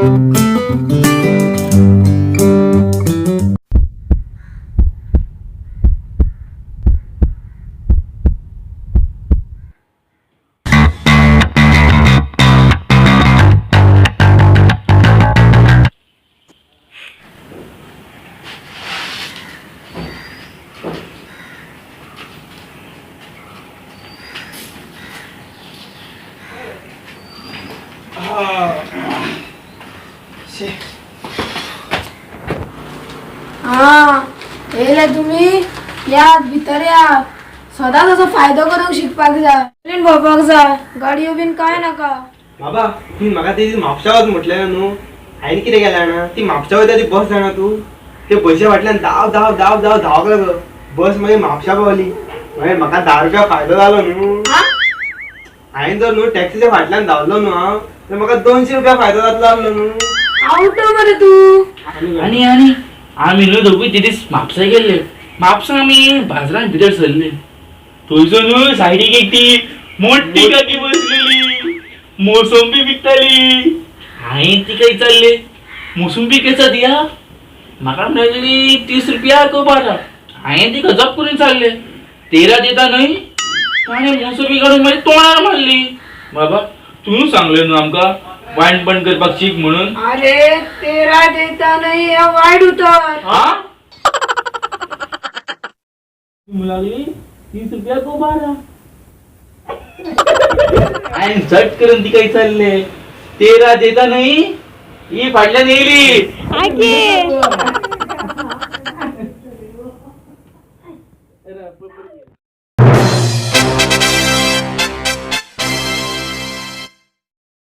हा येयले तुमी यात भितर या. सदांच असो फायदो करूंक शिकपाक जाय, बीन भोंवपाक जाय, गाडयो बीन काय नाका. बाबा तुमी म्हाका ते दीस म्हापशा वच म्हटलें न्हू, हांवें कितें केलें जाणा, ती म्हापशा वयता ती बस जाणा तूं, ते बशी फाटल्यान धांव धांव धांव धांव धांवक लागलो. बस मागीर म्हापशा पावली. मागीर म्हाका 10 रुपया फायदो जालो न्हू. हांवें जर न्हू टॅक्सीच्या फाटल्यान धांवलो न्हू हांव, तर म्हाका 200 रुपया फायदो जातलो आसलो न्हू. आवट मरे तूं. आनी आनी आमी न्हू दोगूय ते दीस म्हापसा गेल्ले. म्हापसा आमी बाजारान भितर सरले, थंयसर न्हू सायडीक एक ती मोठी काकी बसलेली, मोसंबी विकताली. हांवें तिका विचारले, मोसंबी केसा दिया? म्हाका मेळ्ळी 30 रुपया को 12. हांवें तिका जप करून विचारले, 13 दिता न्हय? ताणें मोसंबी काडून मागीर तोंडार मारली. बाबा तूं सांगलें न्हू आमकां वायटपण करपाक शीक म्हणून. अरे 13 देता नाही हे वायट उतर. हा लागली 30 रुपया को 12. आणि झट करून ती काही चालले, 13 देता नाही, ही फाटल्यान येयली. आगे.